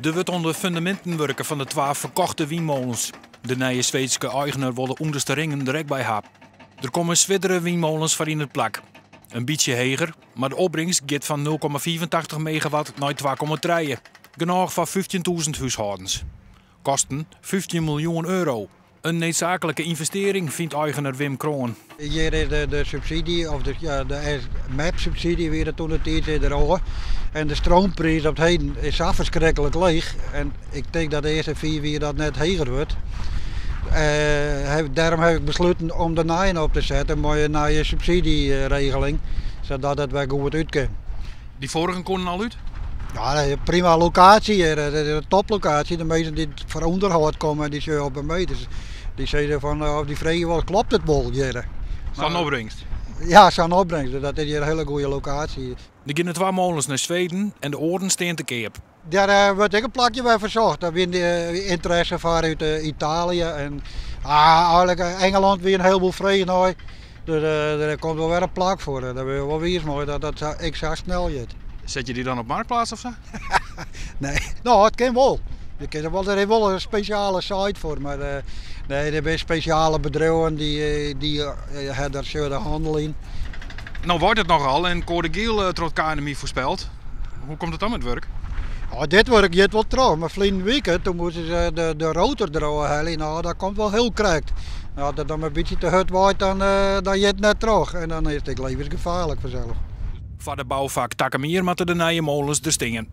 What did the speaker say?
Der wurdt oan de fundaminten wurke fan de twa ferkochte wynmolens. De nije Sweedske eigener wol de ûnderste ringen der ek by ha. Der komme swierdere wynmolens foar yn it plak. In bytsje heger, mar de opbringst giet fan 0,85 megawatt nei 2,3. Genôch foar 15.000 húshâldens. Kosten 15 miljoen euro. In needsaaklike ynvestearring, fynt eigener Wim Kroon. Hjir is de subsydzje, of de, ja, de MEP-subsydzje wie dat toen de tiid is der ôf. En de stroompriis op 't heden is sa ferskriklik leech. En ik tink dat de earste 5 jier dat net heger wurdt. Dêrom ha ik besluten om de nijen op te setten mei in nije subsydzjeregeling, sadat it wer goed út kin. Dy foarigen koenen al út? Ja, dat is in prima lokaasje hjir. Dat is in toplokaasje. De minsken dy't foar ûnderhâld komme, dy sjogge op de meters. Dy sizze fan, of dy freegje wol, klopt it wol hjir? Sa'n opbringst? Ja, sa'n opbringst. Dat is hjir in hiele goede lokaasje. Der geane twa molens nei Sweden en de oaren stean te keap. Dêr eh, wurdt ek in plakje wer foar socht. Dêr wie ynteresse foar út eh, Italië en ah, eigenlik eh, Engeland wie in heleboel freech nei. Dus der komt wol wer in plak foar. Dêr binne we wol wiis mei dat dat ek sa snel giet. Set je dy dan op Marktplaats of sa? Nee, no, it kin wol. Je kinne wol, der is wol in spesjale site foar, mar nee, der binne spesjale bedriuwen dy dy ha der sjogge de hannel yn. No waait it nochal en koade giel troch it KNMI foarspeld. Hoe komt it dan mei it wurk? Oh, dit wurk giet wol troch, mar ferline wike toen moasten se de, de rotor derôf helje. No, dat komt wol hiel krekt. No, as it dan in bytsje te hurd waait, dan, dan giet it net troch. En dan is it ek levensgefaarlik fansels. Foar de boufak takom jier moatte de nije molens der stean.